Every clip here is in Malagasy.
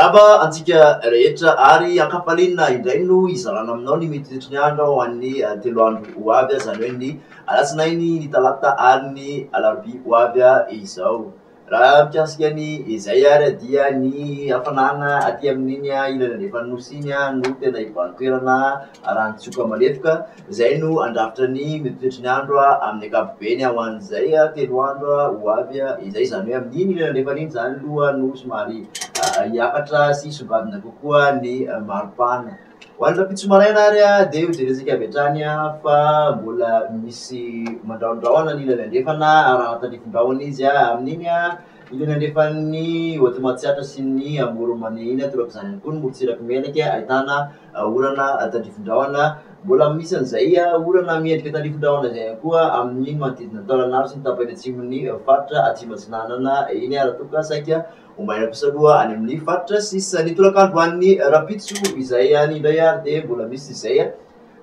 Miarahaba antsika rehetra ary ankafaliana indray no hizarana aminao ny mety toetry ny andro ho an'ny 3 andro ho avy, izany hoe ny alatsinainy, ny talata ary ny alarobia ho avy izao. Raha mikasika ny izay ary dia ny hafanana aty amin'iny ilany andrefan'ny nosy iny no tena hibahan-toerana raha ny tsioka malefaka. Izay no handrafitra ny mety toetry ny andro amin'ny ankapobeny ho an'izay 3 andro ho avy izay. Izany hoe amin'iny ilany andrefana iny izany aloha no somary hiakatra sy hisongadina kokoa ny maripana. Ho an'ny rahampitso maraina ary dia hojerentsika avy hatrany fa mbola misy mandrahondrahona ny ilany andrefana raha tandrifin-drahona izy amin'iny ilany andrefan'ny Haute Matsiatra sy ny Amoron'i Mania iny, torak'izany ihany koa ny morontsiraky Melaky ahitana orana tandrifin-drahona. Mbola misy an'izay orana miendrika tandrifin-drahona izay ihany koa amin'iny manodidina ny Taolagnaro sy ny tapany atsimon'ny faritra Atsimo Atsinanana iny raha toa ka saika Ho maina kosa aloha any amin'ny faritra sisa. Ny tolakandro ho an'ny rahampitso izay any indray ary dia mbola misy izay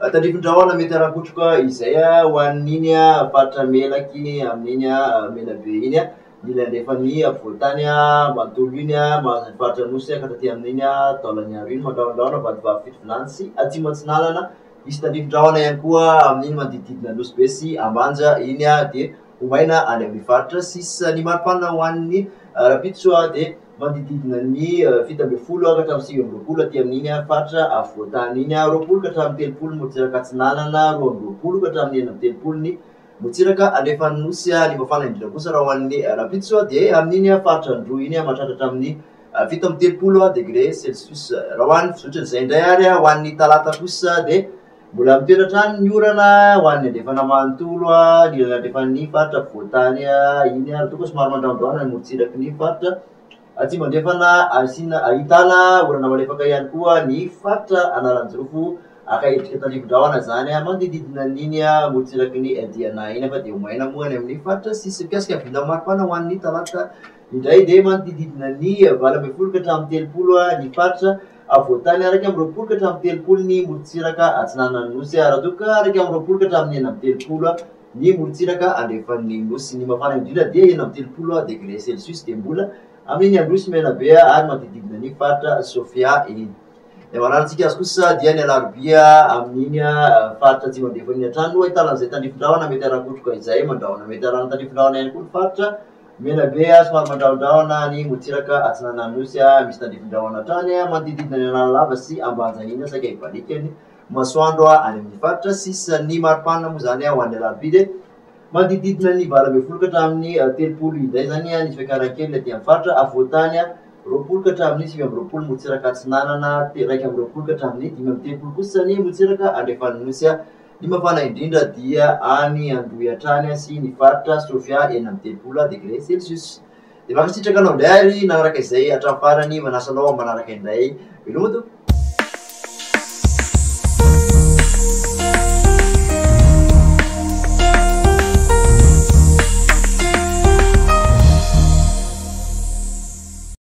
tandrifin-drahona mety harankotroka izay ho an'iny faritra Melaky amin'iny Menabe iny, ny ilany andrefan'ny afovoan-tany manontolo iny, mahazo ny faritra Anosy ka taty amin'iny Taolagnaro iny, mandrahondrahona Vatovavy Fitovinany sy Atsimo Atsinanana. Misy tandrifin-drahona ihany koa amin'iny manodidididina Anosibe sy Ambanja iny dia ho maina any amin'ny faritra sisa. Ny maripana ho an'ny rahampitso dia manodididina ny 17 ka hatramin'ny 29 aty amin'iny faritra afovoan-tany iny, 20 ka hatramin'ny 30 morontsiraka atsinanana, 22 ka hatramin'ny 36 ny morontsiraka andrefan'ny nosy. Ny mafana indrindra kosa raha ho an'ny rahampitso dia amin'iny faritra Androy iny, mahatratra hatramin'ny 37 degré celsius. Raha ho an'ny fizotran'izay indray ary ho an'ny talata kosa dia mbola mitoetra hatrany ny orana ho an'ny andrefana manontolo, ny ilany andrefan'ny faritra afovoan-tany iny ary toa ka somary mandrahondrahona ny morontsiraky ny faritra atsimo andrefana asiana ahitana orana malefaka ihany koa ny faritra Analanjirofo aka endrika tandrifin-drahona izany manodididina an'iny morontsiraky ny Diana iny fa dia ho maina moa any amin'ny faritra sisa. Mikasika ny vinan'ny maripana ho an'ny talata indray dia manodididina ny 18 ka hatramin'ny 30 ny faritra afovoan-tany, 21 ka hatramin'ny 30 ny morontsiraka atsinanan'ny nosy, raha toa ka 21 ka hatramin'ny 36 ny morontsiraka andrefan'ny nosy. Ny mafana indrindra dia 36 degré celsius dia mbola amin'iny Androy sy Menabe ary manodididina ny faritra Sofia iny. Ny hamaranantsika azy kosa dia ny alarobia amin'iny faritra atsimo andrefana iny hatrany no ahitana an'izay tandrifin-drahona mety harankotroka izay, mandrahona mety harahana tandrifin-drahona ihany koa ny faritra Menabe, somary mandrahondrahona ny morontsiraka atsinanan'ny nosy, misy tandrifin-drahona hatrany manodididina ny Analalava sy Ambanja iny, saika hibaliaka ny masoandro any amin'ny faritra sisa. Ny maripana moa izany ho an'ny alarobia dia manodididina ny 18 ka hatramin'ny 30 indray izany ny fiakaran-keliny aty amin'ny faritra afovoan-tany, 20 ka hatramin'ny 29 morontsiraka atsinanana, 21 ka hatramin'ny 35 kosa ny morontsiraka andrefan'ny nosy. Ny mafana indrindra dia any Androy hatrany sy ny faritra Sofia 36 degré celsius. Dia mankasitraka anao indray ary nanaraka izay hatramin'ny farany, manasa anao amin'ny manaraka indray. Veloma tompoko.